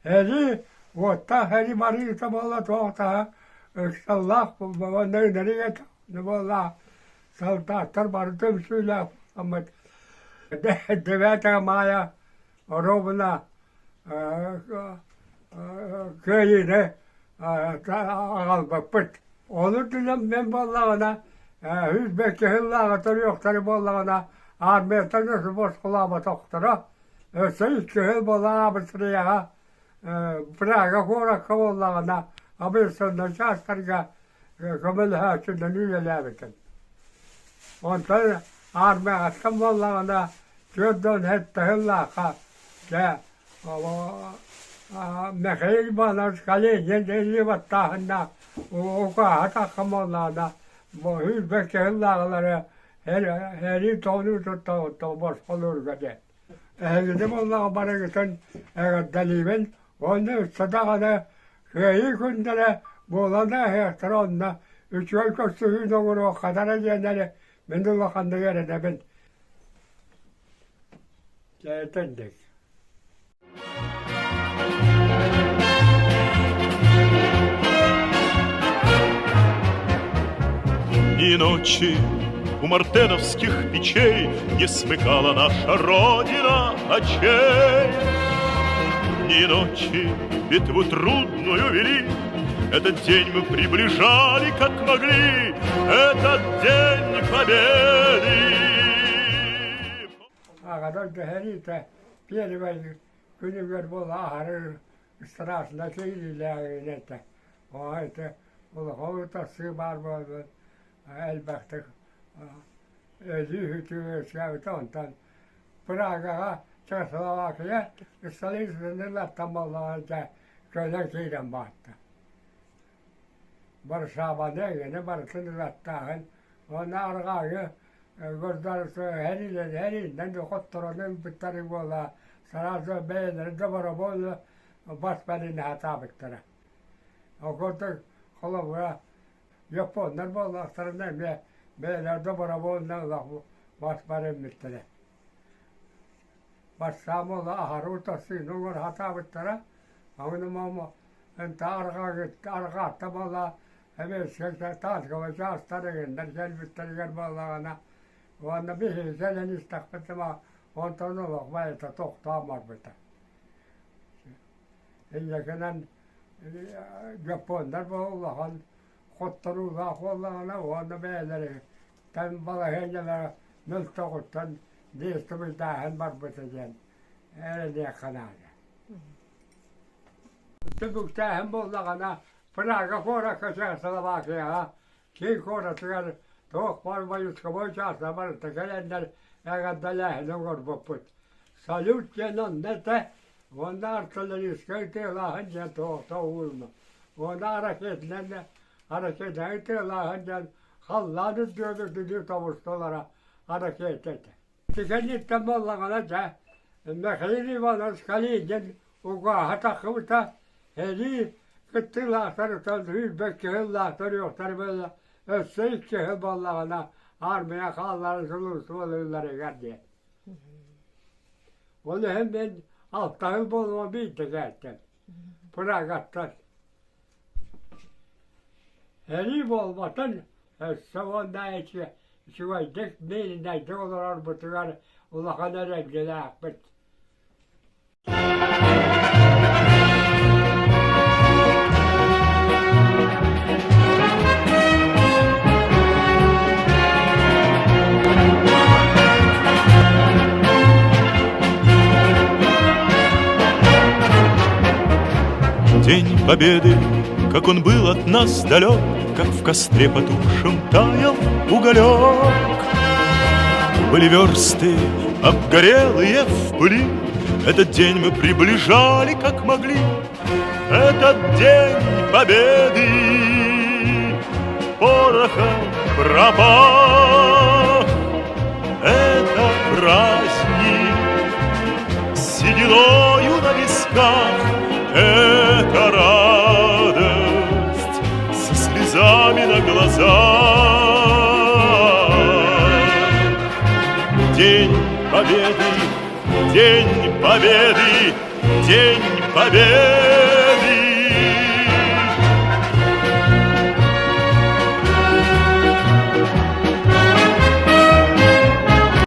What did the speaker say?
Эли уоттаах эли барыыта буолла туох даҕа ыксаллаах уонна ынырык этэ буолла солдаттар бары түмсүүлээх буоламмыт Девятого мая оруобуна кыайыыны аҕалбыппыт. Ону үрдүнэн мин буоллаҕына 105 сыллааҕы төрүөхтэри буоллаҕына армияттан босхолооботохторо. Өссө икки сыл буолан Абыстрияҕа Прага куоракка буоллаҕына авиационнай чаастарга көмөлөһөөччүнэн үлэлээбитим. Онтон армияҕыттан буоллаҕына 47 сыллаахха дьэ Михаил Иванович Калинин илии баттааһыннаах укааһа таххан буоллаҕына 105 сыллааҕылары эрии тоҕунуу туттан босхолуурга диэн. Эһигини буоллаҕа барыгытын эҕэрдэлиибин уонна өссө даҕаны Кыайыы күннэрэ буолан ааһыахтара онно үчүгэй көрсүһүүнү оҥоруоххатара диэннэри мин улаханнык эрэнэбин. Дьэ итинник. Дни и ночи у мартеновских печей Не смыкала наша Родина очей. Дни и ночи битву трудную вели, Этот день мы приближали, как могли, Этот день победы. Аҕа дэһэриитэ первый күнүгэр буола аһарар страшно киириилээҕин этэ. Оо ити улахан утарсыы баар буолбут элбэхтик өлүү-сүтүү үөскээбитэ онтон Прагаҕа Чехословакия столицаны ылаттан буоллаҕына дьэ көнөн киирэн барда. Варшаваны эҥини барытын ылаттааһын уонна арҕааҥы государство эрииннэн хотторон ылбыттары буола сразу бэйэлэрин добровольно бас бэринэ сатаабыттара. Ол курдук холобура Японнар буоллахтарына эмиэ бэйэлэрэ добровольно бас барыммыттара. Бастаан буола аһары утарсыыны оҥоро сатаабыттара. Аны мама арҕаатта буола эмиэ танковай чаастар эҥиннэр кэлбиттэригэр буоллаҕына уонна биһиги кэлэн истэхпитинэ онтон олох бэйэтэ тохтоон барбыта. Инньэ Дьоппуоннар улахан хотторуулаах буоллаҕына уонна бэйэлэриттэн балаһыанньалара мөлтөҕүттэн действуйдааһын барбыта диэн эрэниэххэ наада. Түбүктээһин буоллаҕына Прага куоракка Чехословакияҕа киин куоратыгар туох баар войсковой чааста барыта кэлэннэр эҕэрдэлээһини оҥорбуппут. Салют диэн онно этэ Уонна артиллерийскай тыалааһын диэн туохта уурма. Уонна ракетанан ракетанан тыалааһын диэн халлаан үрдүгэр үрдүнүү тобустулара ракета этэ. Ити кэнниттэн буоллаҕына дьэ Михаил Иванович Калинин угааһа таххыбыта сэрии кыттыылаахтарыттан 105 сыллаахтар үөхтэр буолла өссө икки сыл буоллаҕына армия хаалларын сулууспалыылларыгар диэн. Ол иһин мин алтаһыл буолума биирдэ кээттим. Прагаттан. Эрии буолбатын, өссө уонна үчүгэйдик мииринэйдик олорорбутугар улахан эрэллээхпит. День Победы, как он был от нас далек, Как в костре потухшем таял уголек. Были версты, обгорелые в пыли, Этот день мы приближали, как могли, Этот день Победы порохом пропах. Это праздник с сединою на висках, Это радость со слезами на глазах. День Победы, День Победы, День. Победы!